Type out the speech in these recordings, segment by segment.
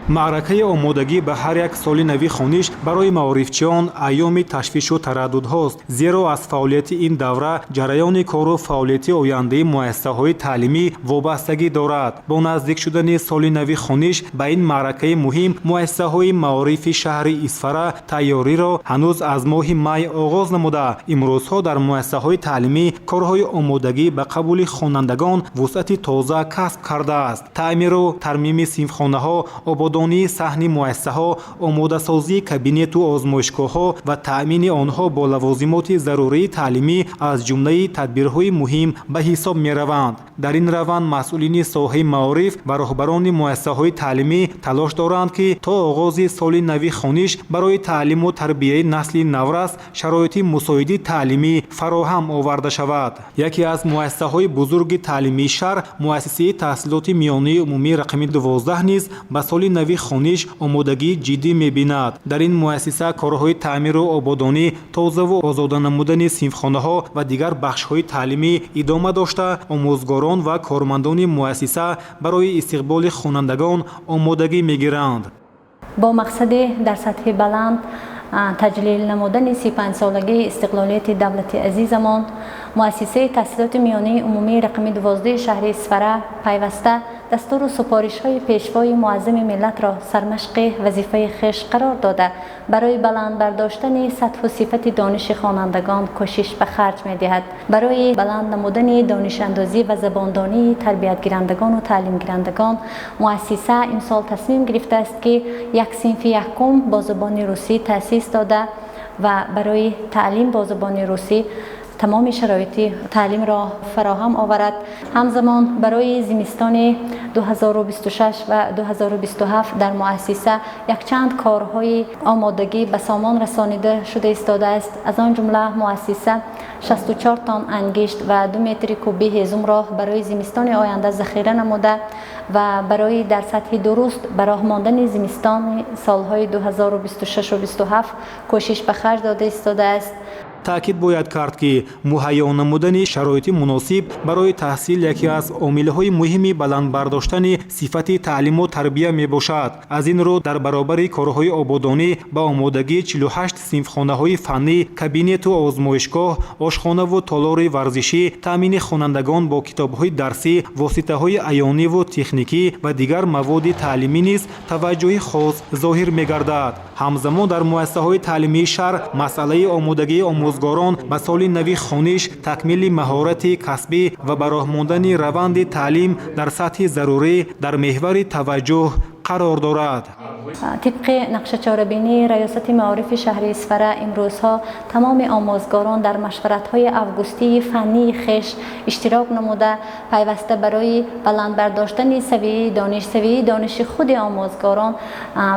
Маъракаи омодагӣ ба ҳар як соли нави хониш барои маорифчиён айёми ташвишу тараддудҳост, зеро аз фаъолияти ин давра ҷараёни кору фаъолияти ояндаи муассисаҳои таълимӣ вобастагӣ дорад. Бо наздик шудани соли нави хониш ба ин маъракаи муҳим, муассисаҳои маорифи шаҳри Исфара тайёриро ҳанӯз аз моҳи май оғоз намуда, имрӯзҳо дар муассисаҳои таълимӣ корҳои омодагӣ ба қабули хонандагон вусъати тоза касб кардааст. Таъмиру тармими синфхонаҳо, ободонии саҳни муассисаҳо, омодасозии кабинету озмоишгоҳҳо ва таъмини онҳо бо лавозимоти зарурии таълимӣ аз ҷумлаи тадбирҳои муҳим ба ҳисоб мераванд. Дар ин раванд масъулини соҳаи маориф ва роҳбарони муассисаҳои таълимӣ талош доранд, ки то оғози соли нави хониш барои таълиму тарбияи насли наврас шароити мусоиди таълимӣ фароҳам оварда шавад. Яке аз муассисаҳои бузурги таълимии шаҳр, муассисаи таҳсилоти миёнаи умумии рақами 12 низ ба соли нави хониш омодагии ҷиддӣ мебинад. Дар ин муассиса корҳои таъмиру ободонӣ, тозаву озода намудани синфхонаҳо ва дигар бахшҳои таълимӣ идома дошта, омӯзгорон ва кормандони муассиса барои истиқболи хонандагон омодагӣ мегиранд. Бо мақсади дар сатҳи баланд таҷлил намудани 35-солагии истиқлолияти давлати азизамон, муассисаи таҳсилоти миёнаи умумии рақами 12 шаҳри Исфара пайваста дастуру супоришҳои Пешвои муаззами миллатро сармашқи вазифаи хеш қарор дода, барои баланд бардоштани сатҳу сифати дониши хонандагон кӯшиш ба харҷ медиҳад. Барои баланд намудани донишандозӣ ва забондонии тарбиятгирандагону таълимгирандагон муассиса имсол тасмим гирифтааст, ки як синфи якум бо забони русӣ таъсис дода ва барои таълим бо забони русӣ тамоми шароити таълимро фароҳам оварад. Ҳамзамон барои зимистони 2026 ва 2027 дар муассиса якчанд корҳои омодагӣ ба сомон расонида шуда истодааст. Аз он ҷумла муассиса 64 тонн ангишт ва 2 метри кубӣ ҳезумро барои зимистони оянда захира намуда ва барои дар сатҳи дуруст ба роҳ мондани зимистони солҳои 2026 27 кӯшиш ба харҷ дода истодааст. Таъкид бояд кард, ки муҳайё намудани шароити муносиб барои таҳсил яке аз омилҳои муҳими баланд бардоштани сифати таълиму тарбия мебошад. Аз ин рӯ, дар баробари корҳои ободонӣ ба омодагии 48 синфхонаҳои фаннӣ, кабинету озмоишгоҳ, ошхонаву толори варзишӣ, таъмини хонандагон бо китобҳои дарсӣ, воситаҳои аёниву техникӣ ва дигар маводи таълимӣ низ таваҷҷӯҳи хос зоҳир мегардад. Ҳамзамон дар муассисаҳои таълимии шаҳр масъалаи омодагии омӯзгорон ба соли нави хониш, такмили маҳорати касбӣ ва ба роҳ мондани раванди таълим дар сатҳи зарурӣ дар меҳвари таваҷҷӯҳ қарор дорад. Тибқи нақшачорабинии Раёсати маорифи шаҳри Исфара, имрӯзҳо тамоми омӯзгорон дар машваратҳои августии фаннии хеш иштирок намуда, пайваста барои баланд бардоштани савияи дониш, савияи дониши худи омӯзгорон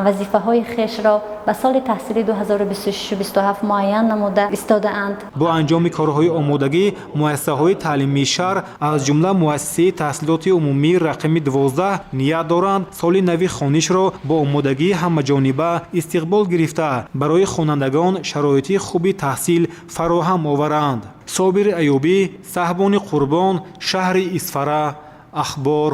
вазифаҳои хешро ба соли таҳсили 2026-27 муайян намуда истодаанд. Бо анҷоми корҳои омодагӣ, муассисаҳои таълимии шаҳр, аз ҷумла муассисаи таҳсилоти умумии рақами 12, ният доранд соли нави хонишро бо омодагии ҳамаҷониба истиқбол гирифта, барои хонандагон шароити хуби таҳсил фароҳам оваранд. Собири Аюбӣ, Саҳбони Қурбон, шаҳри Исфара, Ахбор.